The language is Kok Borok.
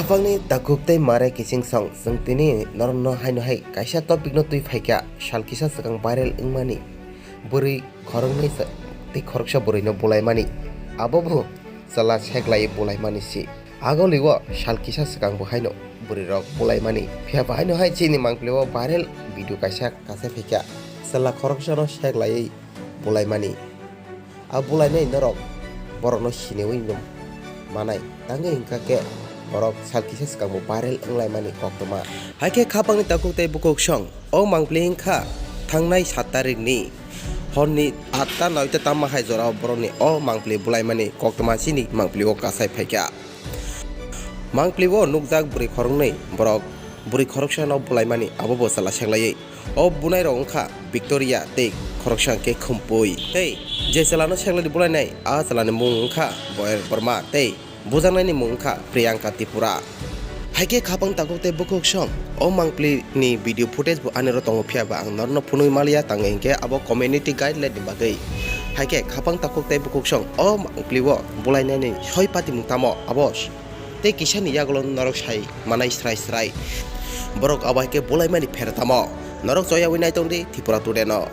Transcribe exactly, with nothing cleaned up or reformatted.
Bangni takhuk tei mare kiching song, chwng tini norokno haino hai kaisa topic no twi phaikha, sal kisa swkang viral wngmani bwrwi khoroknwi sa-, tei khoroksa bwrwino bulaimani. Abo bo chwla seklaiwi bulaimani si. Agolio sal kisa swkang bo haino bwrwirok bulaimani. Phiya bo haino hai chini mangpili o viral video kaisa kasai phaikha, chwla khoroksano seklaiwi bulaimani. A bulainai norok borokno siniwi no manai. Tangwi hwnkha khe borok sal kisa swkang bo viral wnglaimani koktwma. Hai khe khapangni takhuk tei bukhuk song. O mangpili wngkha thangnai sat tarikni horni atta noita tamma hai jorao borokni o mangpili bulaimani koktwma chini mangpili o kasai phaikha. Mangpili o nukjak bwrwi khoroknwi borok bwrwi khoroksano bulaimani abo bo chwla seklaiwi. O bunairok wngkha Victoria tei khoroksa hwnkhe Khumpui. Tei je chwlano seklaidi bulainai, a chwlani mung wngkha Boyer Borma tei bujaknaini mung wngkha Priyanka Tripura. Hai khe khapang takhuk tei bukhuk song, o mangpili ni video footage bo ani oro tongo, phiya ba ang norokno phunui maliya, tangwi hinkhe abo community guideline ni bagwi. Hai khe khapang takhuk tei bukhuk song, o mangpili o bulainani soi patimung tamo abo tei kisani yagulo norok sai manai srai srai. Borok abo hai khe bulaimani pher tamo. Norok choyawi nai tong di Tripura Today no.